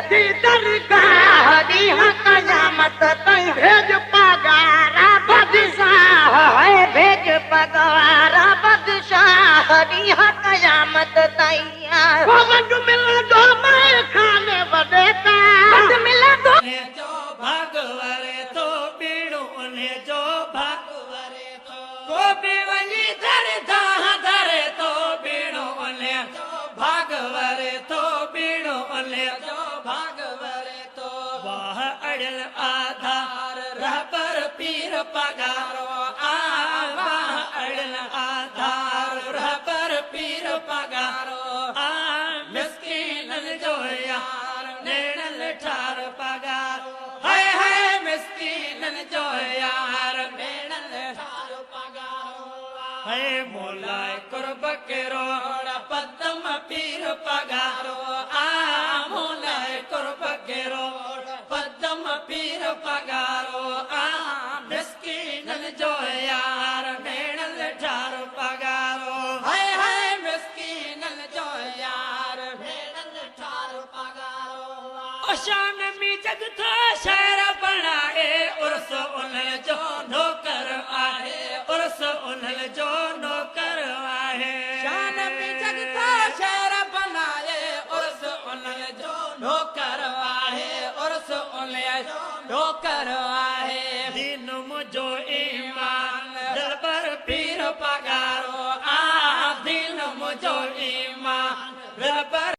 جي درگاهه ڏينهن قيامت تائين. ڀيڄ پاڳارا بادشاهه هي ڀيڄ پاڳارا بادشاهه ڏينهن قيامت تائين. وڏ ملندو مئخاني وڏي تان. وڏ ملندو. انهي جو ڀاڳ وري ٿو ٻيڻو انهي جو ڀاڳ وري ٿو. ڪو به وڃي در دانهن ڌري ٿو ٻيڻو انهي جو ڀاڳ وري ٿو ٻيڻو انهي جو ڀاڳ وري ٿو. واهه اڙيل آڌار رهبر پير پاڳارو آ واهه اڙيل آڌار رهبر پير پاڳارو آ مسڪينن جو يار نيڻن ٺار پاڳارو هاء هاء مسڪينن جو يار نيڻن ٺار پاڳارو هاء مولاء قرب ڪروڙ پدم پير پاڳارو آ مولاء قرب ڪروڙ پدم پير پاڳارو آ مسڪينن جو يار نيڻن ٺار پاڳارو هاء هاء مسڪينن جو يار نيڻن ٺار پاڳارو آ. شان ۾ جڳ ٿو شهر بڻائي عرس انهن جو نوڪر آهي عرس انهن جو نوڪر آهي. شان ۾ جڳ ٿو شهر بڻائي عرس انهن جو نوڪر آهي عرس انهن جو نوڪر آهي. دين منهنجو ايمان.